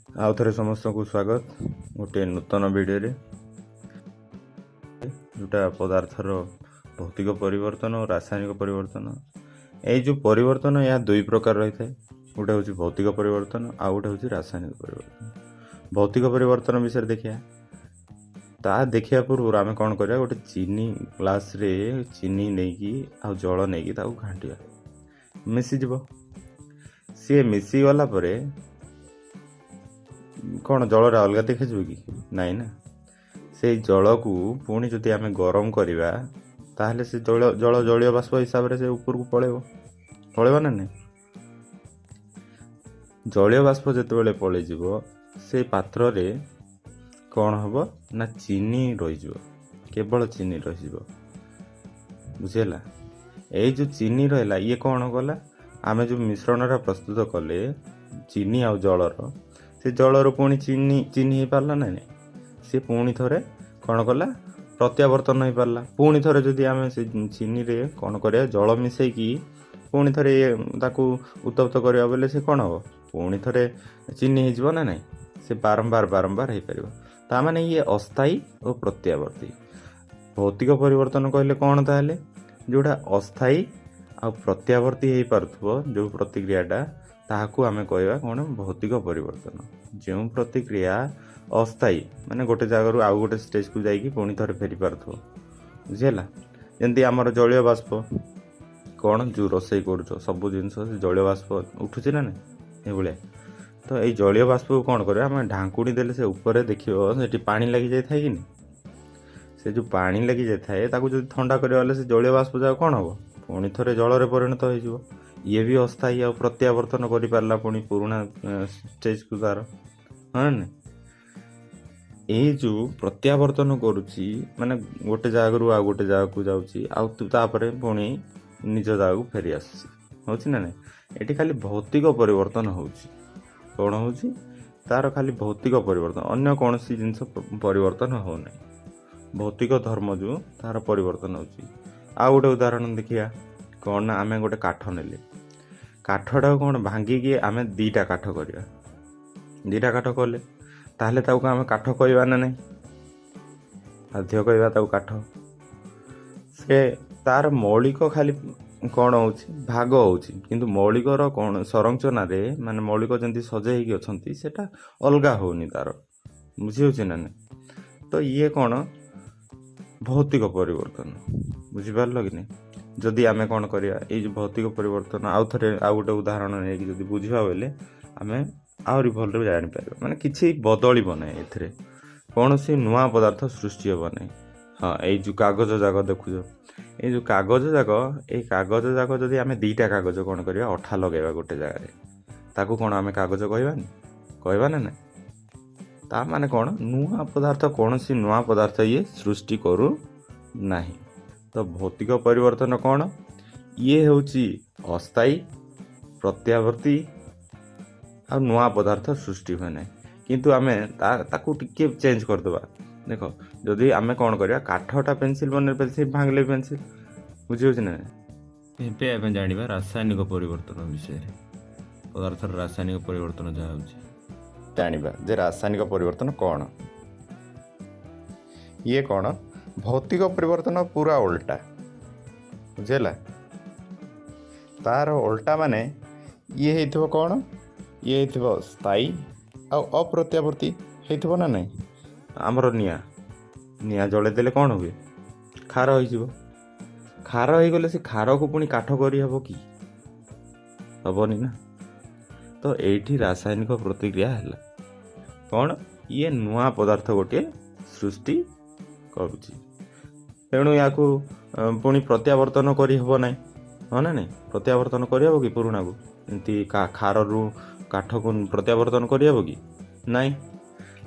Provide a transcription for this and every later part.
ଆଉ ଥରେ ସମସ୍ତଙ୍କୁ ସ୍ୱାଗତ ଗୋଟିଏ ନୂତନ ଭିଡ଼ିଓରେ, ଯେଉଁଟା ପଦାର୍ଥର ଭୌତିକ ପରିବର୍ତ୍ତନ ଓ ରାସାୟନିକ ପରିବର୍ତ୍ତନ। ଏଇ ଯେଉଁ ପରିବର୍ତ୍ତନ, ଏହା ଦୁଇ ପ୍ରକାର ରହିଥାଏ। ଗୋଟେ ହେଉଛି ଭୌତିକ ପରିବର୍ତ୍ତନ, ଆଉ ଗୋଟେ ହେଉଛି ରାସାୟନିକ ପରିବର୍ତ୍ତନ। ଭୌତିକ ପରିବର୍ତ୍ତନ ବିଷୟରେ ଦେଖିବା। ତାହା ଦେଖିବା ପୂର୍ବରୁ ଆମେ କ'ଣ କରିବା? ଗୋଟେ ଚିନି ଗ୍ଲାସରେ ଚିନି ନେଇକି ଆଉ ଜଳ ନେଇକି ତାକୁ ଘାଣ୍ଟିବା, ମିଶିଯିବ। ସିଏ ମିଶିଗଲା ପରେ କ'ଣ ଜଳଟା ଅଲଗା ଦେଖାଯିବ କି? ନାଇଁ ନା। ସେଇ ଜଳକୁ ପୁଣି ଯଦି ଆମେ ଗରମ କରିବା, ତାହେଲେ ସେ ଜଳ ଜଳୀୟ ବାଷ୍ପ ହିସାବରେ ସେ ଉପରକୁ ପଳେଇବ। ପଳେଇବ ନା ନାଇଁ? ଜଳୀୟ ବାଷ୍ପ ଯେତେବେଳେ ପଳେଇଯିବ, ସେ ପାତ୍ରରେ କ'ଣ ହେବ ନା ଚିନି ରହିଯିବ, କେବଳ ଚିନି ରହିଯିବ। ବୁଝିହେଲା? ଏଇ ଯେଉଁ ଚିନି ରହିଲା, ଇଏ କ'ଣ କଲା? ଆମେ ଯେଉଁ ମିଶ୍ରଣଟା ପ୍ରସ୍ତୁତ କଲେ ଚିନି ଆଉ ଜଳର, ସେ ଜଳରୁ ପୁଣି ଚିନି ଚିନି ହେଇପାରିଲା ନା ନାଇଁ? ସେ ପୁଣି ଥରେ କ'ଣ କଲା? ପ୍ରତ୍ୟାବର୍ତ୍ତନ ହେଇପାରିଲା। ପୁଣି ଥରେ ଯଦି ଆମେ ସେ ଚିନିରେ କ'ଣ କରିବା, ଜଳ ମିଶେଇକି ପୁଣି ଥରେ ତାକୁ ଉତ୍ତପ୍ତ କରିବା ବୋଲେ ସେ କ'ଣ ହେବ? ପୁଣି ଥରେ ଚିନି ହେଇଯିବ ନା ନାଇଁ? ସେ ବାରମ୍ବାର ବାରମ୍ବାର ହେଇପାରିବ। ତା ମାନେ ଇଏ ଅସ୍ଥାୟୀ ଓ ପ୍ରତ୍ୟାବର୍ତ୍ତୀ। ଭୌତିକ ପରିବର୍ତ୍ତନ କହିଲେ କ'ଣ ତାହେଲେ? ଯେଉଁଟା ଅସ୍ଥାୟୀ ଆଉ ପ୍ରତ୍ୟାବର୍ତ୍ତୀ ହେଇପାରୁଥିବ ଯେଉଁ ପ୍ରତିକ୍ରିୟାଟା, ତାହାକୁ ଆମେ କହିବା କ'ଣ? ଭୌତିକ ପରିବର୍ତ୍ତନ। ଯେଉଁ ପ୍ରତିକ୍ରିୟା ଅସ୍ଥାୟୀ, ମାନେ ଗୋଟେ ଜାଗାରୁ ଆଉ ଗୋଟେ ଷ୍ଟେଜକୁ ଯାଇକି ପୁଣି ଥରେ ଫେରି ପାରୁଥିବ। ବୁଝିହେଲା? ଯେମିତି ଆମର ଜଳୀୟ ବାଷ୍ପ କ'ଣ, ଯେଉଁ ରୋଷେଇ କରୁଛ ସବୁ ଜିନିଷ, ସେ ଜଳୀୟ ବାଷ୍ପ ଉଠୁଛି ନା ନାଇଁ? ଏଇଭଳିଆ ତ ଏଇ ଜଳୀୟ ବାଷ୍ପକୁ କ'ଣ କରିବା? ଆମେ ଢାଙ୍କୁଣି ଦେଲେ ସେ ଉପରେ ଦେଖିବ ସେଠି ପାଣି ଲାଗିଯାଇଥାଏ କି ନି? ସେ ଯେଉଁ ପାଣି ଲାଗିଯାଇଥାଏ, ତାକୁ ଯଦି ଥଣ୍ଡା କରିବା ହେଲେ ସେ ଜଳୀୟ ବାଷ୍ପ ଯାକ କ'ଣ ହେବ? ପୁଣି ଥରେ ଜଳରେ ପରିଣତ ହେଇଯିବ। ଇଏ ବି ଅସ୍ଥାୟୀ ଆଉ ପ୍ରତ୍ୟାବର୍ତ୍ତନ କରିପାରିଲା ପୁଣି ପୁରୁଣା ଷ୍ଟେଜକୁ ତାର, ହଁ ନା ନାଇଁ? ଏଇ ଯେଉଁ ପ୍ରତ୍ୟାବର୍ତ୍ତନ କରୁଛି, ମାନେ ଗୋଟେ ଜାଗାରୁ ଆଉ ଗୋଟେ ଜାଗାକୁ ଯାଉଛି ଆଉ ତାପରେ ପୁଣି ନିଜ ଜାଗାକୁ ଫେରି ଆସୁଛି, ହେଉଛି ନା ନାଇଁ? ଏଠି ଖାଲି ଭୌତିକ ପରିବର୍ତ୍ତନ ହେଉଛି। କ'ଣ ହେଉଛି? ତାର ଖାଲି ଭୌତିକ ପରିବର୍ତ୍ତନ, ଅନ୍ୟ କୌଣସି ଜିନିଷ ପରିବର୍ତ୍ତନ ହେଉନାହିଁ। ଭୌତିକ ଧର୍ମ ଯେଉଁ, ତାର ପରିବର୍ତ୍ତନ ହେଉଛି। ଆଉ ଗୋଟେ ଉଦାହରଣ ଦେଖିବା। କ'ଣ ନା ଆମେ ଗୋଟେ କାଠ ନେଲେ, କାଠଟାକୁ କ'ଣ ଭାଙ୍ଗିକି ଆମେ ଦୁଇଟା କାଠ କରିବା। ଦୁଇଟା କାଠ କଲେ ତାହେଲେ ତାକୁ ଆମେ କାଠ କହିବା ନା ନାହିଁ? ବାଧ୍ୟ କହିବା ତାକୁ କାଠ। ସେ ତାର ମୌଳିକ ଖାଲି କ'ଣ ହେଉଛି? ଭାଗ ହେଉଛି, କିନ୍ତୁ ମୌଳିକର କ'ଣ ସଂରଚନାରେ, ମାନେ ମୌଳିକ ଯେମିତି ସଜେଇ ହେଇକି ଅଛନ୍ତି, ସେଟା ଅଲଗା ହେଉନି ତାର। ବୁଝି ହେଉଛି ନା ନାହିଁ? ତ ଇଏ କ'ଣ? ଭୌତିକ ପରିବର୍ତ୍ତନ। ବୁଝିପାରିଲ କି ନାହିଁ? ଯଦି ଆମେ କ'ଣ କରିବା, ଏଇ ଯେଉଁ ଭୌତିକ ପରିବର୍ତ୍ତନ, ଆଉ ଥରେ ଆଉ ଗୋଟେ ଉଦାହରଣ ନେଇକି ଯଦି ବୁଝିବା ବୋଇଲେ ଆମେ ଆହୁରି ଭଲରେ ଜାଣିପାରିବା। ମାନେ କିଛି ବଦଳିବ ନାହିଁ ଏଥିରେ, କୌଣସି ନୂଆ ପଦାର୍ଥ ସୃଷ୍ଟି ହେବ ନାହିଁ। ହଁ, ଏଇ ଯେଉଁ କାଗଜ ଯାକ ଦେଖୁଛ, ଏଇ ଯେଉଁ କାଗଜ ଯାକ, ଏଇ କାଗଜ ଯାକ ଯଦି ଆମେ ଦୁଇଟା କାଗଜ କ'ଣ କରିବା, ଅଠା ଲଗାଇବା ଗୋଟେ ଜାଗାରେ, ତାକୁ କ'ଣ ଆମେ କାଗଜ କହିବାନି? କହିବା ନା ନାହିଁ? ତା ମାନେ କ'ଣ? ନୂଆ ପଦାର୍ଥ, କୌଣସି ନୂଆ ପଦାର୍ଥ ଇଏ ସୃଷ୍ଟି କରୁ ନାହିଁ। ତ ଭୌତିକ ପରିବର୍ତ୍ତନ କ'ଣ? ଇଏ ହେଉଛି ଅସ୍ଥାୟୀ, ପ୍ରତ୍ୟାବର୍ତ୍ତୀ ଆଉ ନୂଆ ପଦାର୍ଥ ସୃଷ୍ଟି ହୁଏ ନାହିଁ। କିନ୍ତୁ ଆମେ ତାକୁ ଟିକେ ଚେଞ୍ଜ କରିଦେବା। ଦେଖ, ଯଦି ଆମେ କ'ଣ କରିବା, କାଠଟା ପେନସିଲ୍ ବନେଇ, ପେନସିଲ୍ ଭାଙ୍ଗିଲେ ପେନସିଲ୍। ବୁଝିହେଉଛି ନା? ଏବେ ଆମେ ଜାଣିବା ରାସାୟନିକ ପରିବର୍ତ୍ତନ ବିଷୟରେ। ପଦାର୍ଥର ରାସାୟନିକ ପରିବର୍ତ୍ତନ ଯାହା ହେଉଛି, ଜାଣିବା ଯେ ରାସାୟନିକ ପରିବର୍ତ୍ତନ କ'ଣ। ଇଏ କ'ଣ? ଭୌତିକ ପରିବର୍ତ୍ତନ ପୁରା ଓଲଟା। ବୁଝିହେଲା? ତାର ଓଲଟା, ମାନେ ଇଏ ହେଇଥିବ କ'ଣ? ଇଏ ହେଇଥିବ ସ୍ଥାୟୀ ଆଉ ଅପ୍ରତ୍ୟାବର୍ତ୍ତୀ ହେଇଥିବ ନା ନାହିଁ? ଆମର ନିଆଁ ନିଆଁ ଜଳେଇ ଦେଲେ କ'ଣ ହୁଏ? ଖାର ହେଇଯିବ। ଖାର ହେଇଗଲେ ସେ ଖାରକୁ ପୁଣି କାଠ କରିହେବ କି? ହେବନି ନା। ତ ଏଇଠି ରାସାୟନିକ ପ୍ରତିକ୍ରିୟା ହେଲା। କ'ଣ? ଇଏ ନୂଆ ପଦାର୍ଥ ଗୋଟିଏ ସୃଷ୍ଟି କରୁଛି। ତେଣୁ ୟାକୁ ପୁଣି ପ୍ରତ୍ୟାବର୍ତ୍ତନ କରିହେବ ନାହିଁ, ହଁ ନା ନାହିଁ? ପ୍ରତ୍ୟାବର୍ତ୍ତନ କରିହେବ କି ପୁରୁଣାକୁ? ଏମିତି ଖାରରୁ କାଠକୁ ପ୍ରତ୍ୟାବର୍ତ୍ତନ କରିହେବ କି? ନାହିଁ।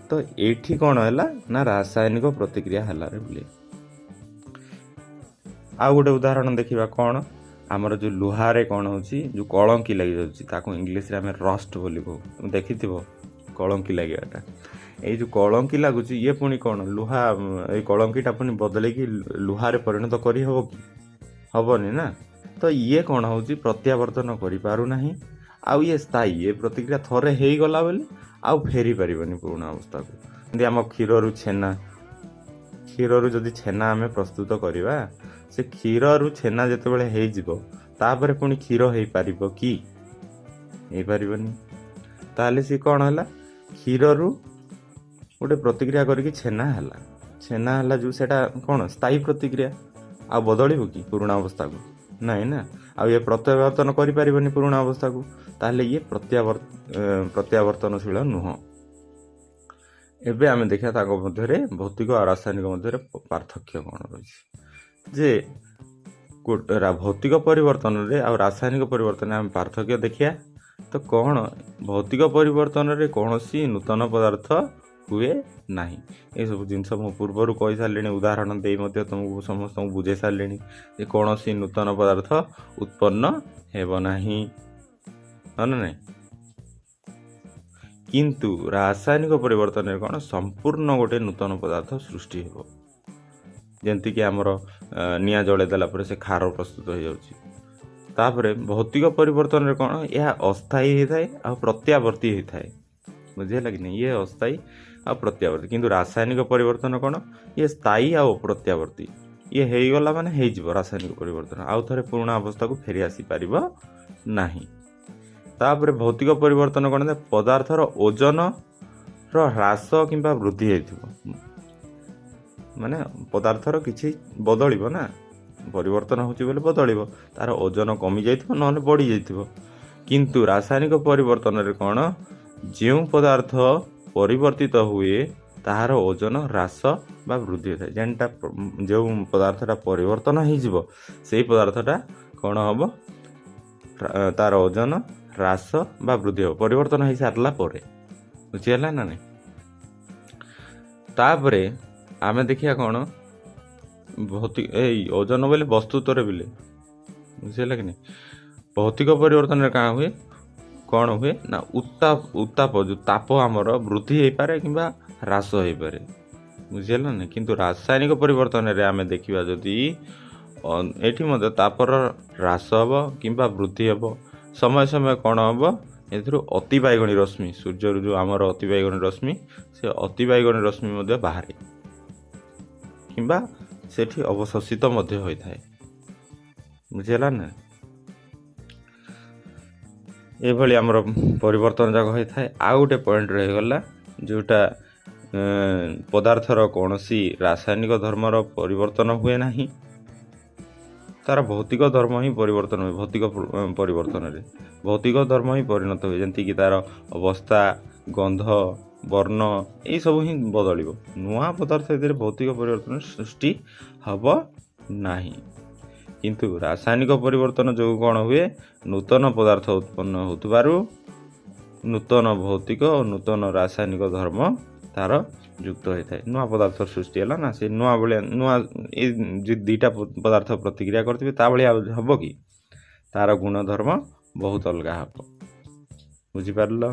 ତ ଏଇଠି କ'ଣ ହେଲା ନା ରାସାୟନିକ ପ୍ରତିକ୍ରିୟା ହେଲା ରେ ବୋଲି। ଆଉ ଗୋଟେ ଉଦାହରଣ ଦେଖିବା। କ'ଣ? ଆମର ଯେଉଁ ଲୁହାରେ କ'ଣ ହେଉଛି, ଯେଉଁ କଳଙ୍କି ଲାଗିଯାଉଛି, ତାକୁ ଇଂଲିଶରେ ଆମେ ରଷ୍ଟ ବୋଲି କହୁ। ତମେ ଦେଖିଥିବ କଳଙ୍କି ଲାଗିବାଟା। ଏଇ ଯେଉଁ କଳଙ୍କି ଲାଗୁଛି, ଇଏ ପୁଣି କ'ଣ ଲୁହା? ଏଇ କଳଙ୍କିଟା ପୁଣି ବଦଳେଇକି ଲୁହାରେ ପରିଣତ କରିହେବ କି? ହେବନି ନା। ତ ଇଏ କ'ଣ ହେଉଛି? ପ୍ରତ୍ୟାବର୍ତ୍ତନ କରିପାରୁନାହିଁ। ଆଉ ଇଏ ସ୍ଥାୟୀ, ଏ ପ୍ରତିକ୍ରିୟା ଥରେ ହେଇଗଲା ବୋଲି ଆଉ ଫେରି ପାରିବନି ପୁରୁଣା ଅବସ୍ଥାକୁ। ଯେମିତି ଆମ କ୍ଷୀରରୁ ଛେନା, କ୍ଷୀରରୁ ଯଦି ଛେନା ଆମେ ପ୍ରସ୍ତୁତ କରିବା, ସେ କ୍ଷୀରରୁ ଛେନା ଯେତେବେଳେ ହେଇଯିବ ତାପରେ ପୁଣି କ୍ଷୀର ହେଇପାରିବ କି? ହେଇପାରିବନି। ତାହେଲେ ସିଏ କ'ଣ ହେଲା? କ୍ଷୀରରୁ ଗୋଟେ ପ୍ରତିକ୍ରିୟା କରିକି ଛେନା ହେଲା। ଛେନା ହେଲା ଯେଉଁ, ସେଇଟା କ'ଣ ସ୍ଥାୟୀ ପ୍ରତିକ୍ରିୟା। ଆଉ ବଦଳିବ କି ପୁରୁଣା ଅବସ୍ଥାକୁ? ନାଇଁ ନା। ଆଉ ଇଏ ପ୍ରତ୍ୟାବର୍ତ୍ତନ କରିପାରିବନି ପୁରୁଣା ଅବସ୍ଥାକୁ। ତାହେଲେ ଇଏ ପ୍ରତ୍ୟାବର୍ତ୍ତନଶୀଳ ନୁହଁ। ଏବେ ଆମେ ଦେଖିବା ତାଙ୍କ ମଧ୍ୟରେ, ଭୌତିକ ଆଉ ରାସାୟନିକ ମଧ୍ୟରେ ପାର୍ଥକ୍ୟ କ'ଣ ରହିଛି। ଯେ ଭୌତିକ ପରିବର୍ତ୍ତନରେ ଆଉ ରାସାୟନିକ ପରିବର୍ତ୍ତନରେ ଆମେ ପାର୍ଥକ୍ୟ ଦେଖିବା। ତ କ'ଣ, ଭୌତିକ ପରିବର୍ତ୍ତନରେ କୌଣସି ନୂତନ ପଦାର୍ଥ ହୁଏ ନାହିଁ। ଏସବୁ ଜିନିଷ ମୁଁ ପୂର୍ବରୁ କହିସାରିଲିଣି, ଉଦାହରଣ ଦେଇ ମଧ୍ୟ ତୁମକୁ ସମସ୍ତଙ୍କୁ ବୁଝେଇ ସାରିଲିଣି ଯେ କୌଣସି ନୂତନ ପଦାର୍ଥ ଉତ୍ପନ୍ନ ହେବ ନାହିଁ, ହଁ ନା ନାହିଁ? କିନ୍ତୁ ରାସାୟନିକ ପରିବର୍ତ୍ତନରେ କ'ଣ, ସମ୍ପୂର୍ଣ୍ଣ ଗୋଟେ ନୂତନ ପଦାର୍ଥ ସୃଷ୍ଟି ହେବ। ଯେମିତିକି ଆମର ନିଆଁ ଜଳେଇ ଦେଲା ପରେ ସେ ଖାର ପ୍ରସ୍ତୁତ ହେଇଯାଉଛି। ତାପରେ ଭୌତିକ ପରିବର୍ତ୍ତନରେ କ'ଣ, ଏହା ଅସ୍ଥାୟୀ ହେଇଥାଏ ଆଉ ପ୍ରତ୍ୟାବର୍ତ୍ତୀ ହେଇଥାଏ। ବୁଝିହେଲା କି ନାହିଁ? ଇଏ ଅସ୍ଥାୟୀ ଆଉ ପ୍ରତ୍ୟାବର୍ତ୍ତୀ। କିନ୍ତୁ ରାସାୟନିକ ପରିବର୍ତ୍ତନ କ'ଣ, ଇଏ ସ୍ଥାୟୀ ଆଉ ପ୍ରତ୍ୟାବର୍ତ୍ତୀ। ଇଏ ହେଇଗଲା ମାନେ ହେଇଯିବ ରାସାୟନିକ ପରିବର୍ତ୍ତନ, ଆଉ ଥରେ ପୁରୁଣା ଅବସ୍ଥାକୁ ଫେରି ଆସିପାରିବ ନାହିଁ। ତାପରେ ଭୌତିକ ପରିବର୍ତ୍ତନ କ'ଣ ନା ପଦାର୍ଥର ଓଜନର ହ୍ରାସ କିମ୍ବା ବୃଦ୍ଧି ହେଇଥିବ। ମାନେ ପଦାର୍ଥର କିଛି ବଦଳିବ ନା, ପରିବର୍ତ୍ତନ ହେଉଛି ବୋଲେ ବଦଳିବ, ତାର ଓଜନ କମି ଯାଇଥିବ ନହେଲେ ବଢ଼ି ଯାଇଥିବ। କିନ୍ତୁ ରାସାୟନିକ ପରିବର୍ତ୍ତନରେ କ'ଣ, ଯେଉଁ ପଦାର୍ଥ ପରିବର୍ତ୍ତିତ ହୁଏ ତାହାର ଓଜନ ହ୍ରାସ ବା ବୃଦ୍ଧି ହୋଇଥାଏ। ଯେନ୍ଟା ଯେଉଁ ପଦାର୍ଥଟା ପରିବର୍ତ୍ତନ ହେଇଯିବ ସେଇ ପଦାର୍ଥଟା କ'ଣ ହେବ, ତାର ଓଜନ ହ୍ରାସ ବା ବୃଦ୍ଧି ହେବ ପରିବର୍ତ୍ତନ ହେଇସାରିଲା ପରେ। ବୁଝିହେଲା ନା ନାହିଁ? ତାପରେ ଆମେ ଦେଖିବା କ'ଣ, ଭୌତିକ ଏଇ ଓଜନ ବୋଲେ ବସ୍ତୁତ୍ୱରେ ବୋଲେ, ବୁଝିହେଲା କି ନାହିଁ? ଭୌତିକ ପରିବର୍ତ୍ତନରେ କାଁ ହୁଏ, କ'ଣ ହୁଏ ନା ଉତ୍ତାପ ଯେଉଁ ତାପ ଆମର ବୃଦ୍ଧି ହେଇପାରେ କିମ୍ବା ହ୍ରାସ ହେଇପାରେ। ବୁଝିହେଲା ନା? କିନ୍ତୁ ରାସାୟନିକ ପରିବର୍ତ୍ତନରେ ଆମେ ଦେଖିବା ଯଦି, ଏଠି ମଧ୍ୟ ତାପର ହ୍ରାସ ହେବ କିମ୍ବା ବୃଦ୍ଧି ହେବ। ସମୟ ସମୟ କ'ଣ ହେବ, ଏଥିରୁ ଅତିବାଇଗଣୀ ରଶ୍ମି, ସୂର୍ଯ୍ୟରୁ ଯେଉଁ ଆମର ଅତିବାଇଗଣୀ ରଶ୍ମି, ସେ ଅତିବାଇଗଣୀ ରଶ୍ମି ମଧ୍ୟ ବାହାରେ କିମ୍ବା ସେଠି ଅବଶୋଷିତ ମଧ୍ୟ ହୋଇଥାଏ। ବୁଝିହେଲା ନା? ଏଭଳି ଆମର ପରିବର୍ତ୍ତନ ଯାକ ହୋଇଥାଏ। ଆଉ ଗୋଟେ ପଏଣ୍ଟ ରହିଗଲା, ଯେଉଁଟା ପଦାର୍ଥର କୌଣସି ରାସାୟନିକ ଧର୍ମର ପରିବର୍ତ୍ତନ ହୁଏ ନାହିଁ, ତାର ଭୌତିକ ଧର୍ମ ହିଁ ପରିବର୍ତ୍ତନ ହୁଏ। ଭୌତିକ ପରିବର୍ତ୍ତନରେ ଭୌତିକ ଧର୍ମ ହିଁ ପରିଣତ ହୁଏ, ଯେମିତିକି ତାର ଅବସ୍ଥା, ଗନ୍ଧ, ବର୍ଣ୍ଣ ଏଇସବୁ ହିଁ ବଦଳିବ। ନୂଆ ପଦାର୍ଥ ଏଥିରେ ଭୌତିକ ପରିବର୍ତ୍ତନ ସୃଷ୍ଟି ହେବ ନାହିଁ। କିନ୍ତୁ ରାସାୟନିକ ପରିବର୍ତ୍ତନ ଯୋଗୁଁ କ'ଣ ହୁଏ, ନୂତନ ପଦାର୍ଥ ଉତ୍ପନ୍ନ ହେଉଥିବାରୁ ନୂତନ ଭୌତିକ ଓ ନୂତନ ରାସାୟନିକ ଧର୍ମ ତାର ଯୁକ୍ତ ହୋଇଥାଏ। ନୂଆ ପଦାର୍ଥ ସୃଷ୍ଟି ହେଲା ନା, ସେ ନୂଆ ଭଳିଆ ନୂଆ ଏଇ ଦୁଇଟା ପଦାର୍ଥ ପ୍ରତିକ୍ରିୟା କରିଥିବେ ତା ଭଳିଆ ହେବ କି? ତାର ଗୁଣଧର୍ମ ବହୁତ ଅଲଗା ହେବ। ବୁଝିପାରିଲ?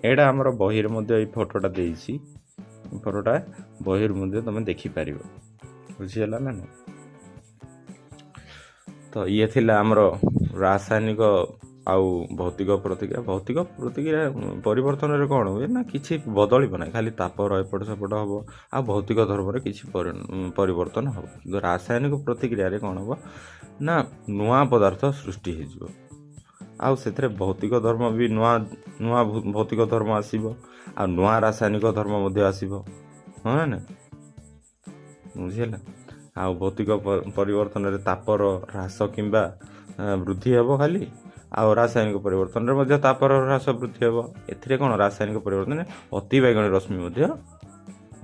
ଏଇଟା ଆମର ବହିରେ ମଧ୍ୟ ଏଇ ଫଟୋଟା ଦେଇଛି, ଫଟୋଟା ବହିରୁ ମଧ୍ୟ ତୁମେ ଦେଖିପାରିବ। ବୁଝିହେଲା ନା ନା? ତ ଇଏ ଥିଲା ଆମର ରାସାୟନିକ ଆଉ ଭୌତିକ ପ୍ରତିକ୍ରିୟା। ଭୌତିକ ପ୍ରତିକ୍ରିୟା ପରିବର୍ତ୍ତନରେ କ'ଣ ହୁଏ ନା କିଛି ବଦଳିବ ନାହିଁ, ଖାଲି ତାପର ଏପଟ ସେପଟ ହେବ ଆଉ ଭୌତିକ ଧର୍ମରେ କିଛି ପରିବର୍ତ୍ତନ ହେବ। କିନ୍ତୁ ରାସାୟନିକ ପ୍ରତିକ୍ରିୟାରେ କ'ଣ ହେବ ନା ନୂଆ ପଦାର୍ଥ ସୃଷ୍ଟି ହେଇଯିବ, ଆଉ ସେଥିରେ ଭୌତିକ ଧର୍ମ ବି ନୂଆ ନୂଆ ଭୌତିକ ଧର୍ମ ଆସିବ ଆଉ ନୂଆ ରାସାୟନିକ ଧର୍ମ ମଧ୍ୟ ଆସିବ, ହଁ ନା ନାଇଁ? ବୁଝିହେଲା? ଆଉ ଭୌତିକ ପରିବର୍ତ୍ତନରେ ତାପର ହ୍ରାସ କିମ୍ବା ବୃଦ୍ଧି ହେବ ଖାଲି, ଆଉ ରାସାୟନିକ ପରିବର୍ତ୍ତନରେ ମଧ୍ୟ ତାପର ହ୍ରାସ ବୃଦ୍ଧି ହେବ। ଏଥିରେ କ'ଣ, ରାସାୟନିକ ପରିବର୍ତ୍ତନରେ ଅତିବାଇଗଣୀ ରଶ୍ମି ମଧ୍ୟ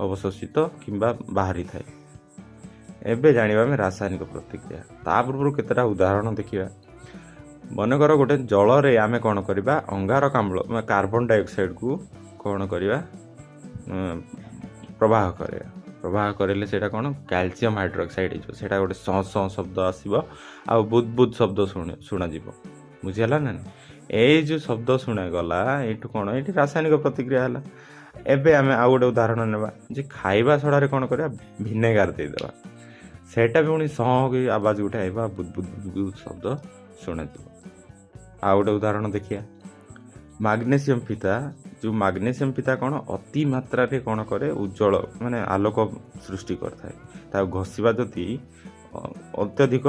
ଅବଶୋଷିତ କିମ୍ବା ବାହାରିଥାଏ। ଏବେ ଜାଣିବା ଆମେ ରାସାୟନିକ ପ୍ରତିକ୍ରିୟା। ତା ପୂର୍ବରୁ କେତେଟା ଉଦାହରଣ ଦେଖିବା। ମନେକର ଗୋଟେ ଜଳରେ ଆମେ କ'ଣ କରିବା, ଅଙ୍ଗାରକାମ୍ଳ ବା କାର୍ବନ ଡାଇଅକ୍ସାଇଡ଼କୁ କ'ଣ କରିବା, ପ୍ରବାହ କରିବା। ପ୍ରବାହ କରିଲେ ସେଇଟା କ'ଣ, କ୍ୟାଲସିୟମ୍ ହାଇଡ୍ରୋକ୍ସାଇଡ଼୍ ହେଇଯିବ। ସେଇଟା ଗୋଟେ ସଁ ସଁ ଶବ୍ଦ ଆସିବ ଆଉ ବୁଦ୍ ବୁଦ୍ ଶବ୍ଦ ଶୁଣାଯିବ। ବୁଝିହେଲା ନା? ଏଇ ଯେଉଁ ଶବ୍ଦ ଶୁଣାଗଲା ଏଇଠୁ କ'ଣ, ଏଇଠି ରାସାୟନିକ ପ୍ରତିକ୍ରିୟା ହେଲା। ଏବେ ଆମେ ଆଉ ଗୋଟେ ଉଦାହରଣ ନେବା ଯେ ଖାଇବା ସଡ଼ାରେ କ'ଣ କରିବା, ଭିନେଗାର ଦେଇଦେବା। ସେଇଟା ବି ପୁଣି ସଁ କି ଆବାଜ ଗୋଟେ ଆଇବ, ବୁଦ୍ ବୁଦ୍ ବୁଦ୍ ବୁଦ୍ ଶବ୍ଦ ଶୁଣାଯିବ। ଆଉ ଗୋଟେ ଉଦାହରଣ ଦେଖିବା। ମାଗ୍ନେସିୟମ୍ ଫିତା, ଯେଉଁ ମାଗ୍ନେସିୟମ୍ ଫିତା କ'ଣ ଅତି ମାତ୍ରାରେ କ'ଣ କରେ, ଉଜ୍ଜଳ ମାନେ ଆଲୋକ ସୃଷ୍ଟି କରିଥାଏ। ତାକୁ ଘଷିବା ଯଦି ଅତ୍ୟଧିକ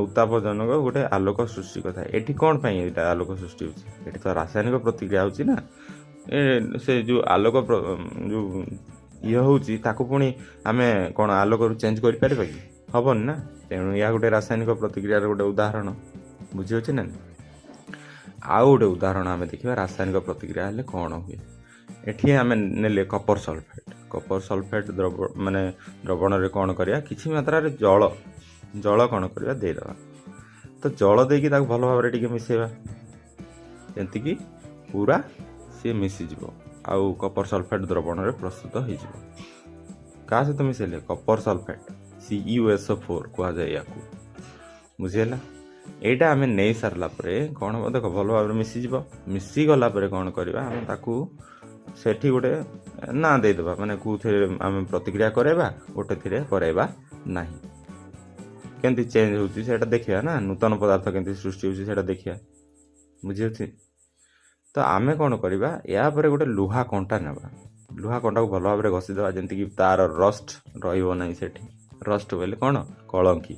ଉତ୍ତାପଜନକ ଗୋଟେ ଆଲୋକ ସୃଷ୍ଟି କରିଥାଏ। ଏଠି କ'ଣ ପାଇଁ ଏଇଟା ଆଲୋକ ସୃଷ୍ଟି ହେଉଛି? ଏଠି ତ ରାସାୟନିକ ପ୍ରତିକ୍ରିୟା ହେଉଛି ନା। ଏ ସେ ଯେଉଁ ଆଲୋକ ଯେଉଁ ଇଏ ହେଉଛି, ତାକୁ ପୁଣି ଆମେ କ'ଣ ଆଲୋକରୁ ଚେଞ୍ଜ କରିପାରିବା କି? ହେବନି ନା। ତେଣୁ ଏହା ଗୋଟେ ରାସାୟନିକ ପ୍ରତିକ୍ରିୟାର ଗୋଟେ ଉଦାହରଣ। ବୁଝିହେଉଛି ନା? ଆଉ ଗୋଟେ ଉଦାହରଣ ଆମେ ଦେଖିବା, ରାସାୟନିକ ପ୍ରତିକ୍ରିୟା ହେଲେ କ'ଣ ହୁଏ। ଏଠି ଆମେ ନେଲେ କପର ସଲଫେଟ୍। କପର ସଲଫେଟ୍ ଦ୍ରବ ମାନେ ଦ୍ରବଣରେ କ'ଣ କରିବା, କିଛି ମାତ୍ରାରେ ଜଳ କ'ଣ କରିବା, ଦେଇଦେବା। ତ ଜଳ ଦେଇକି ତାକୁ ଭଲ ଭାବରେ ଟିକେ ମିଶାଇବା, ଯେମିତିକି ପୁରା ସିଏ ମିଶିଯିବ ଆଉ କପର ସଲଫେଟ୍ ଦ୍ରବଣରେ ପ୍ରସ୍ତୁତ ହେଇଯିବ। କାହା ସହିତ ମିଶାଇଲେ? କପର ସଲଫେଟ୍, CuSO4 କୁହାଯାଏ ୟାକୁ। ବୁଝିହେଲା? ଏଇଟା ଆମେ ନେଇ ସାରିଲା ପରେ କ'ଣ ହେବ ଦେଖ, ଭଲ ଭାବରେ ମିଶିଯିବ। ମିଶିଗଲା ପରେ କ'ଣ କରିବା, ଆମେ ତାକୁ ସେଠି ଗୋଟେ ନାଁ ଦେଇଦେବା, ମାନେ କେଉଁଥିରେ ଆମେ ପ୍ରତିକ୍ରିୟା କରାଇବା, ଗୋଟେଥିରେ କରାଇବା ନାହିଁ। କେମିତି ଚେଞ୍ଜ ହେଉଛି ସେଇଟା ଦେଖିବା ନା, ନୂତନ ପଦାର୍ଥ କେମିତି ସୃଷ୍ଟି ହେଉଛି ସେଇଟା ଦେଖିବା। ବୁଝିହେଉଛି? ତ ଆମେ କ'ଣ କରିବା, ୟା ପରେ ଗୋଟେ ଲୁହା କଣ୍ଟା ନେବା। ଲୁହା କଣ୍ଟାକୁ ଭଲ ଭାବରେ ଘଷିଦେବା, ଯେମିତିକି ତାର ରଷ୍ଟ ରହିବ ନାହିଁ ସେଠି। ରଷ୍ଟ ବୋଇଲେ କ'ଣ? କଳଙ୍କି।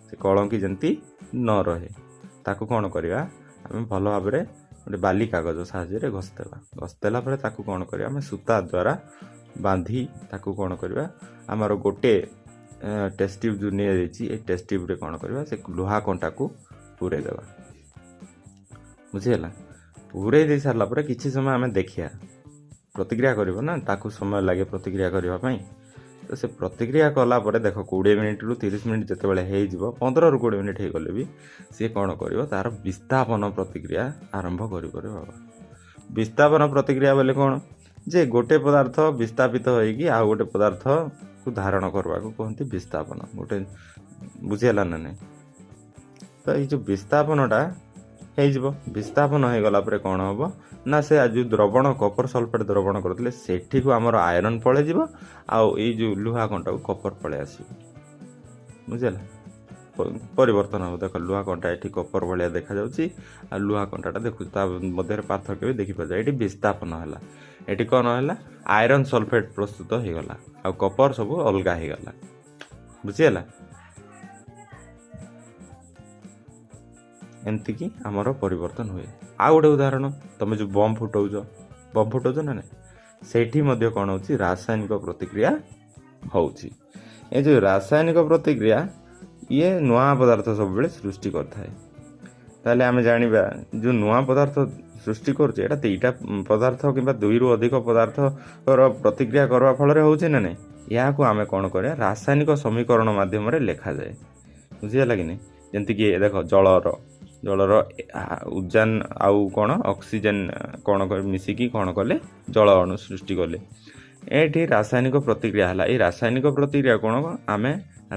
ସେ କଳଙ୍କି ଯେମିତି ନ ରହେ, ତାକୁ କ'ଣ କରିବା, ଆମେ ଭଲ ଭାବରେ ଗୋଟେ ବାଲି କାଗଜ ସାହାଯ୍ୟରେ ଘଷିଦେବା। ଘଷିଦେଲା ପରେ ତାକୁ କ'ଣ କରିବା, ଆମେ ସୂତା ଦ୍ୱାରା ବାନ୍ଧି ତାକୁ କ'ଣ କରିବା, ଆମର ଗୋଟେ ଟେଷ୍ଟ ଟ୍ୟୁବ୍ ଯେଉଁ ନିଆଯାଇଛି, ଏଇ ଟେଷ୍ଟ ଟ୍ୟୁବ୍ରେ କ'ଣ କରିବା, ସେ ଲୁହା କଣ୍ଟାକୁ ପୂରେଇ ଦେବା। ବୁଝିହେଲା? ପୂରେଇ ଦେଇ ସାରିଲା ପରେ କିଛି ସମୟ ଆମେ ଦେଖିବା, ପ୍ରତିକ୍ରିୟା କରିବ ନା, ତାକୁ ସମୟ ଲାଗେ ପ୍ରତିକ୍ରିୟା କରିବା ପାଇଁ। ତ ସେ ପ୍ରତିକ୍ରିୟା କଲା ପରେ ଦେଖ, 20 ମିନିଟ୍ରୁ 30 ମିନିଟ୍ ଯେତେବେଳେ ହେଇଯିବ, 15ରୁ 20 ମିନିଟ୍ ହେଇଗଲେ ବି ସିଏ କ'ଣ କରିବ, ତାର ବିସ୍ଥାପନ ପ୍ରତିକ୍ରିୟା ଆରମ୍ଭ କରିବ ରେ ବାବା। ବିସ୍ଥାପନ ପ୍ରତିକ୍ରିୟା ବୋଲେ କ'ଣ? ଯେ ଗୋଟେ ପଦାର୍ଥ ବିସ୍ଥାପିତ ହେଇକି ଆଉ ଗୋଟେ ପଦାର୍ଥକୁ ଧାରଣ କରିବାକୁ କୁହନ୍ତି ବିସ୍ଥାପନ। ଗୋଟେ ବୁଝିହେଲା ନା ନାହିଁ? ତ ଏଇ ଯେଉଁ ବିସ୍ଥାପନଟା ହେଇଯିବ, ବିସ୍ଥାପନ ହେଇଗଲା ପରେ କ'ଣ ହେବ ନା, ସେ ଯେଉଁ ଦ୍ରବଣ କପର ସଲଫେଟ୍ ଦ୍ରବଣ କରୁଥିଲେ, ସେଠିକୁ ଆମର ଆଇରନ୍ ପଳେଇଯିବ ଆଉ ଏଇ ଯେଉଁ ଲୁହା କଣ୍ଟାକୁ କପର ପଳେଇ ଆସିବ। ବୁଝିହେଲା? ପରିବର୍ତ୍ତନ ହେବ। ଦେଖ, ଲୁହା କଣ୍ଟା ଏଠି କପର ଭଳିଆ ଦେଖାଯାଉଛି ଆଉ ଲୁହା କଣ୍ଟାଟା ଦେଖୁଛୁ, ତା ମଧ୍ୟରେ ପାର୍ଥକ୍ୟ ବି ଦେଖିପାରୁଛ। ଏଠି ବିସ୍ଥାପନ ହେଲା, ଏଠି କ'ଣ ହେଲା, ଆଇରନ୍ ସଲଫେଟ୍ ପ୍ରସ୍ତୁତ ହେଇଗଲା ଆଉ କପର ସବୁ ଅଲଗା ହେଇଗଲା। ବୁଝିହେଲା? ଏମିତିକି ଆମର ପରିବର୍ତ୍ତନ ହୁଏ। ଆଉ ଗୋଟେ ଉଦାହରଣ, ତମେ ଯେଉଁ ବମ୍ ଫୁଟଉଛ, ବମ୍ ଫୁଟଉଛ ନା ନାଇଁ, ସେଇଠି ମଧ୍ୟ କ'ଣ ହେଉଛି, ରାସାୟନିକ ପ୍ରତିକ୍ରିୟା ହେଉଛି। ଏ ଯେଉଁ ରାସାୟନିକ ପ୍ରତିକ୍ରିୟା, ଇଏ ନୂଆ ପଦାର୍ଥ ସବୁବେଳେ ସୃଷ୍ଟି କରିଥାଏ। ତାହେଲେ ଆମେ ଜାଣିବା, ଯେଉଁ ନୂଆ ପଦାର୍ଥ ସୃଷ୍ଟି କରୁଛି, ଏଇଟା ଦୁଇଟା ପଦାର୍ଥ କିମ୍ବା ଦୁଇରୁ ଅଧିକ ପଦାର୍ଥର ପ୍ରତିକ୍ରିୟା କରିବା ଫଳରେ ହେଉଛି ନା ନାହିଁ? ଏହାକୁ ଆମେ କ'ଣ କରିବା, ରାସାୟନିକ ସମୀକରଣ ମାଧ୍ୟମରେ ଲେଖାଯାଏ। ବୁଝିହେଲା କି ନାହିଁ? ଯେମିତିକି ଦେଖ, ଜଳର ଉଜାନ ଆଉ କ'ଣ ଅକ୍ସିଜେନ୍ କ'ଣ ମିଶିକି କ'ଣ କଲେ, ଜଳ ଅଣୁ ସୃଷ୍ଟି କଲେ। ଏଠି ରାସାୟନିକ ପ୍ରତିକ୍ରିୟା ହେଲା। ଏଇ ରାସାୟନିକ ପ୍ରତିକ୍ରିୟା କ'ଣ ଆମେ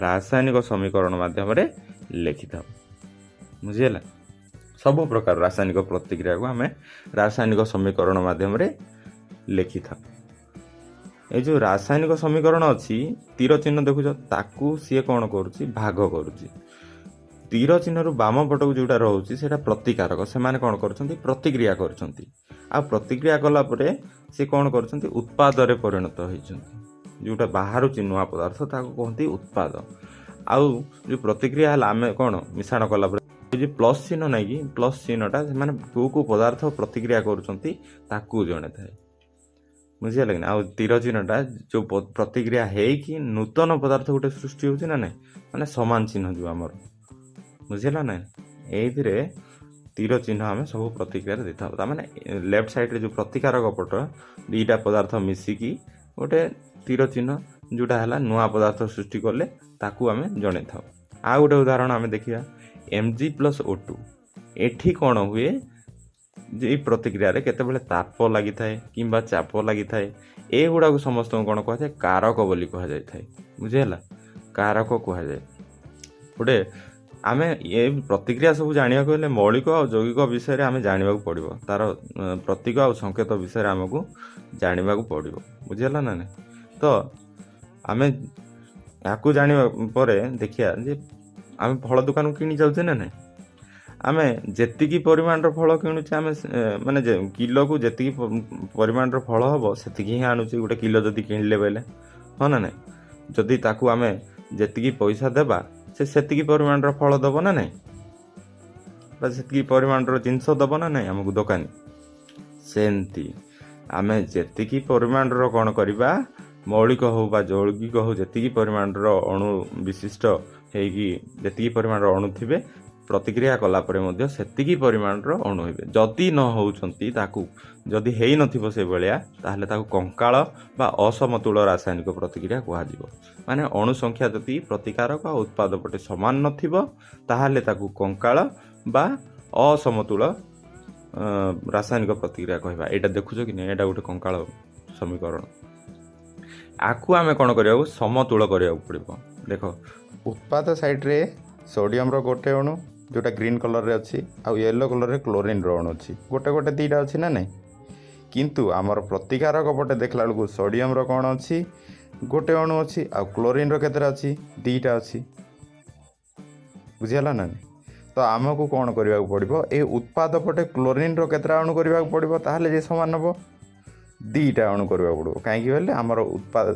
ରାସାୟନିକ ସମୀକରଣ ମାଧ୍ୟମରେ ଲେଖିଥାଉ। ବୁଝିହେଲା? ସବୁ ପ୍ରକାର ରାସାୟନିକ ପ୍ରତିକ୍ରିୟାକୁ ଆମେ ରାସାୟନିକ ସମୀକରଣ ମାଧ୍ୟମରେ ଲେଖିଥାଉ। ଏଇ ଯେଉଁ ରାସାୟନିକ ସମୀକରଣ ଅଛି, ତୀର ଚିହ୍ନ ଦେଖୁଛ, ତାକୁ ସିଏ କ'ଣ କରୁଛି, ଭାଗ କରୁଛି। ତୀର ଚିହ୍ନରୁ ବାମ ପଟକୁ ଯେଉଁଟା ରହୁଛି, ସେଇଟା ପ୍ରତିକାରକ। ସେମାନେ କ'ଣ କରୁଛନ୍ତି? ପ୍ରତିକ୍ରିୟା କରୁଛନ୍ତି। ଆଉ ପ୍ରତିକ୍ରିୟା କଲା ପରେ ସେ କ'ଣ କରୁଛନ୍ତି? ଉତ୍ପାଦରେ ପରିଣତ ହେଇଛନ୍ତି। ଯେଉଁଟା ବାହାରୁଛି ନୂଆ ପଦାର୍ଥ, ତାକୁ କୁହନ୍ତି ଉତ୍ପାଦ। ଆଉ ଯେଉଁ ପ୍ରତିକ୍ରିୟା ହେଲା, ଆମେ କ'ଣ ମିଶ୍ରଣ କଲା ପରେ ଏ ଯେଉଁ ପ୍ଲସ୍ ଚିହ୍ନ ନାଇଁ କି, ପ୍ଲସ୍ ଚିହ୍ନଟା ସେମାନେ କେଉଁ କେଉଁ ପଦାର୍ଥ ପ୍ରତିକ୍ରିୟା କରୁଛନ୍ତି ତାକୁ ଜଣେଇଥାଏ। ବୁଝିହେଲା କି ନା? ଆଉ ତୀର ଚିହ୍ନଟା ଯେଉଁ ପ୍ରତିକ୍ରିୟା ହେଇକି ନୂତନ ପଦାର୍ଥ ଗୋଟେ ସୃଷ୍ଟି ହେଉଛି ନା ନାହିଁ, ମାନେ ସମାନ ଚିହ୍ନ ଯେଉଁ ଆମର। ବୁଝିହେଲା ନା? ଏଇଥିରେ ତୀର ଚିହ୍ନ ଆମେ ସବୁ ପ୍ରତିକ୍ରିୟାରେ ଦେଇଥାଉ। ତାମାନେ ଲେଫ୍ଟ ସାଇଡ଼ରେ ଯେଉଁ ପ୍ରତିକାରକ ପଟ, ଦୁଇଟା ପଦାର୍ଥ ମିଶିକି ଗୋଟେ ତୀର ଚିହ୍ନ ଯେଉଁଟା ହେଲା, ନୂଆ ପଦାର୍ଥ ସୃଷ୍ଟି କଲେ ତାକୁ ଆମେ ଜଣେଇଥାଉ। ଆଉ ଗୋଟେ ଉଦାହରଣ ଆମେ ଦେଖିବା, Mg+O2। ଏଠି କ'ଣ ହୁଏ ଯେ ଏଇ ପ୍ରତିକ୍ରିୟାରେ କେତେବେଳେ ତାପ ଲାଗିଥାଏ କିମ୍ବା ଚାପ ଲାଗିଥାଏ। ଏଗୁଡ଼ାକୁ ସମସ୍ତଙ୍କୁ କ'ଣ କୁହାଯାଏ? କାରକ ବୋଲି କୁହାଯାଇଥାଏ। ବୁଝିହେଲା? କାରକ କୁହାଯାଏ। ଗୋଟେ ଆମେ ଏ ପ୍ରତିକ୍ରିୟା ସବୁ ଜାଣିବାକୁ ହେଲେ ମୌଳିକ ଆଉ ଯୌଗିକ ବିଷୟରେ ଆମେ ଜାଣିବାକୁ ପଡ଼ିବ। ତାର ପ୍ରତୀକ ଆଉ ସଂକେତ ବିଷୟରେ ଆମକୁ ଜାଣିବାକୁ ପଡ଼ିବ। ବୁଝିହେଲା ନା ନାଇଁ? ତ ଆମେ ୟାକୁ ଜାଣିବା ପରେ ଦେଖିବା ଯେ ଆମେ ଫଳ ଦୋକାନକୁ କିଣି ଯାଉଛେ ନା ନାଇଁ? ଆମେ ଯେତିକି ପରିମାଣର ଫଳ କିଣୁଛେ, ଆମେ ମାନେ କିଲୋକୁ ଯେତିକି ପରିମାଣର ଫଳ ହେବ, ସେତିକି ହିଁ ଆଣୁଛେ। ଗୋଟେ କିଲୋ ଯଦି କିଣିଲେ ବୋଇଲେ, ହଁ ନା ନାହିଁ? ଯଦି ତାକୁ ଆମେ ଯେତିକି ପଇସା ଦେବା, ସେ ସେତିକି ପରିମାଣର ଫଳ ଦେବ ନା ନାହିଁ, ବା ସେତିକି ପରିମାଣର ଜିନିଷ ଦେବ ନା ନାହିଁ ଆମକୁ ଦୋକାନୀ? ସେମିତି ଆମେ ଯେତିକି ପରିମାଣର କ'ଣ କରିବା, ମୌଳିକ ହଉ ବା ଯୌଗିକ ହଉ, ଯେତିକି ପରିମାଣର ଅଣୁ ବିଶିଷ୍ଟ ହେଇକି, ଯେତିକି ପରିମାଣର ଅଣୁ ଥିବେ, ପ୍ରତିକ୍ରିୟା କଲା ପରେ ମଧ୍ୟ ସେତିକି ପରିମାଣର ଅଣୁ ହେବେ। ଯଦି ନ ହେଉଛନ୍ତି, ତାକୁ ଯଦି ହେଇନଥିବ ସେଭଳିଆ, ତାହେଲେ ତାକୁ କଙ୍କାଳ ବା ଅସମତୁଳ ରାସାୟନିକ ପ୍ରତିକ୍ରିୟା କୁହାଯିବ। ମାନେ ଅଣୁ ସଂଖ୍ୟା ଯଦି ପ୍ରତିକାରକ ଆଉ ଉତ୍ପାଦ ପଟେ ସମାନ ନଥିବ, ତାହେଲେ ତାକୁ କଙ୍କାଳ ବା ଅସମତୁଳ ରାସାୟନିକ ପ୍ରତିକ୍ରିୟା କହିବା। ଏଇଟା ଦେଖୁଛ କି ନାହିଁ? ଏଇଟା ଗୋଟେ କଙ୍କାଳ ସମୀକରଣ। ଆକୁ ଆମେ କ'ଣ କରିବାକୁ, ସମତୁଳ କରିବାକୁ ପଡ଼ିବ। ଦେଖ। ଉତ୍ପାଦ ସାଇଡ଼୍ରେ ସୋଡ଼ିୟମର ଗୋଟେ ଅଣୁ, ଯେଉଁଟା ଗ୍ରୀନ୍ କଲର୍ରେ ଅଛି, ଆଉ ୟେଲୋ କଲର୍ରେ କ୍ଲୋରିନ୍ର ଅଣୁ ଅଛି। ଗୋଟେ ଗୋଟେ ଦୁଇଟା ଅଛି ନା ନାହିଁ? କିନ୍ତୁ ଆମର ପ୍ରତିକାରକ ପଟେ ଦେଖିଲା ବେଳକୁ ସୋଡ଼ିୟମର କ'ଣ ଅଛି? ଗୋଟେ ଅଣୁ ଅଛି। ଆଉ କ୍ଲୋରିନ୍ର କେତେଟା ଅଛି? ଦୁଇଟା ଅଛି। ବୁଝିହେଲା ନା ନାହିଁ? ତ ଆମକୁ କ'ଣ କରିବାକୁ ପଡ଼ିବ? ଏ ଉତ୍ପାଦ ପଟେ କ୍ଲୋରିନ୍ର କେତେଟା ଅଣୁ କରିବାକୁ ପଡ଼ିବ, ତାହେଲେ ଯେ ସମାନ ହେବ? ଦୁଇଟା ଅଣୁ କରିବାକୁ ପଡ଼ିବ। କାହିଁକି ବୋଇଲେ ଆମର ଉତ୍ପାଦ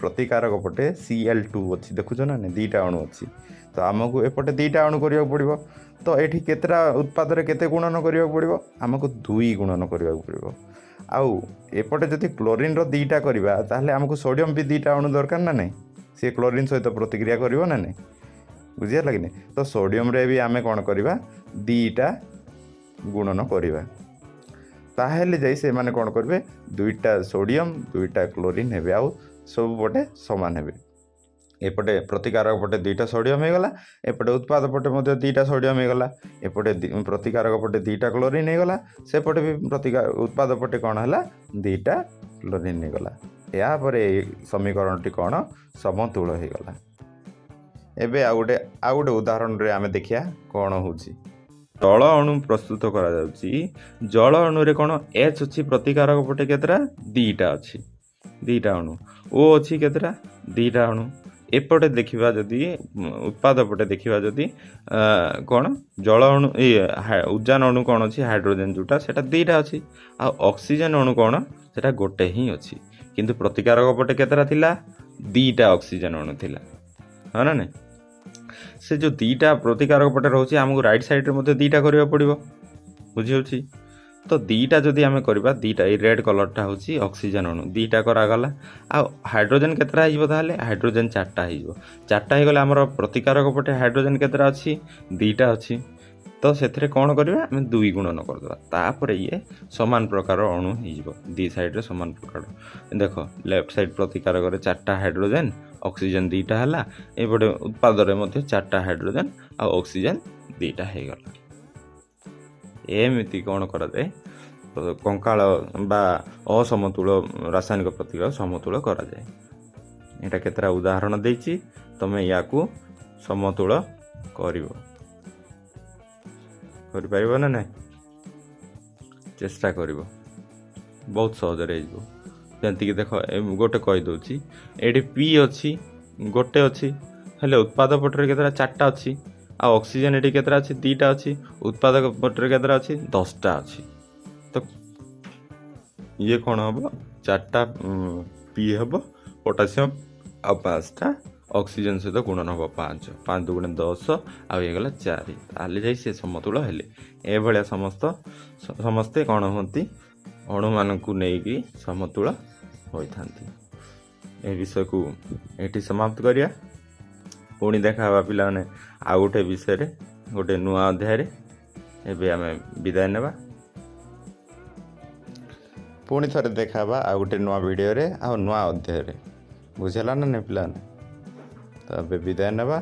ପ୍ରତିକାରକ ପଟେ Cl2 ଅଛି, ଦେଖୁଛ ନା ନାହିଁ? ଦୁଇଟା ଅଣୁ ଅଛି। ତ ଆମକୁ ଏପଟେ ଦୁଇଟା ଅଣୁ କରିବାକୁ ପଡ଼ିବ। ତ ଏଠି କେତେଟା, ଉତ୍ପାଦରେ କେତେ ଗୁଣନ କରିବାକୁ ପଡ଼ିବ ଆମକୁ? ଦୁଇ ଗୁଣନ କରିବାକୁ ପଡ଼ିବ। ଆଉ ଏପଟେ ଯଦି କ୍ଲୋରିନ୍ର ଦୁଇଟା କରିବା, ତାହେଲେ ଆମକୁ ସୋଡ଼ିୟମ୍ ବି ଦୁଇଟା ଅଣୁ ଦରକାର ନା ନାହିଁ? ସିଏ କ୍ଲୋରିନ୍ ସହିତ ପ୍ରତିକ୍ରିୟା କରିବ ନା ନାହିଁ? ବୁଝିହେଲା କି ନାହିଁ? ତ ସୋଡ଼ିୟମ୍ରେ ବି ଆମେ କ'ଣ କରିବା? ଦୁଇଟା ଗୁଣନ କରିବା। ତାହେଲେ ଯାଇ ସେମାନେ କ'ଣ କରିବେ? ଦୁଇଟା ସୋଡ଼ିୟମ୍, ଦୁଇଟା କ୍ଲୋରିନ୍ ହେବେ, ଆଉ ସବୁ ପଟେ ସମାନ ହେବେ। ଏପଟେ ପ୍ରତିକାରକ ପଟେ ଦୁଇଟା ସୋଡ଼ିୟମ୍ ହେଇଗଲା, ଏପଟେ ଉତ୍ପାଦ ପଟେ ମଧ୍ୟ ଦୁଇଟା ସୋଡ଼ିୟମ୍ ହେଇଗଲା, ଏପଟେ ପ୍ରତିକାରକ ପଟେ ଦୁଇଟା କ୍ଲୋରିନ୍ ହେଇଗଲା, ସେପଟେ ବି ଉତ୍ପାଦ ପଟେ କ'ଣ ହେଲା? ଦୁଇଟା କ୍ଲୋରିନ୍ ହେଇଗଲା। ଏହାପରେ ଏଇ ସମୀକରଣଟି କ'ଣ ସମତୁଳ ହେଇଗଲା। ଏବେ ଆଉ ଗୋଟେ ଉଦାହରଣରେ ଆମେ ଦେଖିବା କ'ଣ ହେଉଛି। ଜଳ ଅଣୁ ପ୍ରସ୍ତୁତ କରାଯାଉଛି। ଜଳ ଅଣୁରେ କ'ଣ ଏଚ୍ ଅଛି ପ୍ରତିକାରକ ପଟେ କେତେଟା? ଦୁଇଟା ଅଛି, ଦୁଇଟା ଅଣୁ। ଓ ଅଛି କେତେଟା? ଦୁଇଟା ଅଣୁ। ଏପଟେ ଦେଖିବା ଯଦି, ଉତ୍ପାଦ ପଟେ ଦେଖିବା ଯଦି, କ'ଣ ଜଳ ଅଣୁ, ଏ ଉଜାନ ଅଣୁ କ'ଣ ଅଛି? ହାଇଡ୍ରୋଜେନ୍ ଯେଉଁଟା, ସେଇଟା ଦୁଇଟା ଅଛି। ଆଉ ଅକ୍ସିଜେନ୍ ଅଣୁ କ'ଣ? ସେଇଟା ଗୋଟେ ହିଁ ଅଛି। କିନ୍ତୁ ପ୍ରତିକାରକ ପଟେ କେତେଟା ଥିଲା? ଦୁଇଟା ଅକ୍ସିଜେନ୍ ଅଣୁ ଥିଲା, ହଁ ନା ନାଇଁ? ସେ ଯେଉଁ ଦୁଇଟା ପ୍ରତିକାରକ ପଟେ ରହୁଛି, ଆମକୁ ରାଇଟ୍ ସାଇଡ଼୍ରେ ମଧ୍ୟ ଦୁଇଟା କରିବାକୁ ପଡ଼ିବ। ବୁଝିହେଉଛି ତ? ଦୁଇଟା ଯଦି ଆମେ କରିବା, ଦୁଇଟା, ଏଇ ରେଡ଼୍ କଲର୍ଟା ହେଉଛି ଅକ୍ସିଜେନ୍ ଅଣୁ, ଦୁଇଟା କରାଗଲା। ଆଉ ହାଇଡ୍ରୋଜେନ୍ କେତେଟା ହେଇଯିବ ତାହେଲେ? ହାଇଡ୍ରୋଜେନ୍ ଚାରିଟା ହେଇଯିବ। ଚାରିଟା ହେଇଗଲେ ଆମର ପ୍ରତିକାରକ ପଟେ ହାଇଡ୍ରୋଜେନ୍ କେତେଟା ଅଛି? ଦୁଇଟା ଅଛି। ତ ସେଥିରେ କ'ଣ କରିବା ଆମେ? ଦୁଇ ଗୁଣନ କରିଦେବା। ତାପରେ ଇଏ ସମାନ ପ୍ରକାର ଅଣୁ ହେଇଯିବ, ଦୁଇ ସାଇଡ଼୍ରେ ସମାନ ପ୍ରକାର। ଦେଖ, ଲେଫ୍ଟ ସାଇଡ଼୍ ପ୍ରତିକାରକରେ ଚାରିଟା ହାଇଡ୍ରୋଜେନ୍, ଅକ୍ସିଜେନ୍ ଦୁଇଟା ହେଲା। ଏପଟେ ଉତ୍ପାଦରେ ମଧ୍ୟ ଚାରିଟା ହାଇଡ୍ରୋଜେନ୍ ଆଉ ଅକ୍ସିଜେନ୍ ଦୁଇଟା ହେଇଗଲା। ଏମିତି କ'ଣ କରାଯାଏ? କଙ୍କାଳ ବା ଅସମତୁଳ ରାସାୟନିକ ପ୍ରତିକ୍ରିୟା ସମତୁଳ କରାଯାଏ। ଏଇଟା କେତେଟା ଉଦାହରଣ ଦେଇଛି, ତମେ ୟାକୁ ସମତୁଳ କରିବ। କରିପାରିବ ନା ନାହିଁ? ଚେଷ୍ଟା କରିବ, ବହୁତ ସହଜରେ ହେଇଯିବ। ଯେମିତିକି ଦେଖ, ଗୋଟେ କହିଦେଉଛି। ଏଇଠି ପି ଅଛି, ଗୋଟେ ଅଛି, ହେଲେ ଉତ୍ପାଦ ପଟରେ କେତେଟା? ଚାରିଟା ଅଛି। ଆଉ ଅକ୍ସିଜେନ୍ ଏଠି କେତେଟା ଅଛି? ଦୁଇଟା ଅଛି। ଉତ୍ପାଦକ ପଟରେ କେତେଟା ଅଛି? 10ଟା ଅଛି। ତ ଇଏ କ'ଣ ହେବ? ଚାରିଟା ପି ହେବ ପଟାସିୟମ୍, ଆଉ ପାଞ୍ଚଟା ଅକ୍ସିଜେନ୍ ସହିତ ଗୁଣନ ହେବ ପାଞ୍ଚ। ପାଞ୍ଚ ଦୁଗୁଣେ 10, ଆଉ ହେଇଗଲା ଚାରି। ତାହେଲେ ଯାଇ ସେ ସମତୁଳ ହେଲେ। ଏଭଳିଆ ସମସ୍ତେ କ'ଣ ହୁଅନ୍ତି? ଅଣୁମାନଙ୍କୁ ନେଇକି ସମତୁଳ ହୋଇଥାନ୍ତି। ଏ ବିଷୟକୁ ଏଠି ସମାପ୍ତ କରିବା। ପୁଣି ଦେଖା ହେବା ପିଲାମାନେ, ଆଉ ଗୋଟେ ବିଷୟରେ, ଗୋଟେ ନୂଆ ଅଧ୍ୟାୟରେ। ଏବେ ଆମେ ବିଦାୟ ନେବା। ପୁଣି ଥରେ ଦେଖା ହେବା ଆଉ ଗୋଟେ ନୂଆ ଭିଡ଼ିଓରେ ଆଉ ନୂଆ ଅଧ୍ୟାୟରେ। ବୁଝିହେଲା ନା ନାଇଁ ପିଲାମାନେ? ତ ଏବେ ବିଦାୟ ନେବା।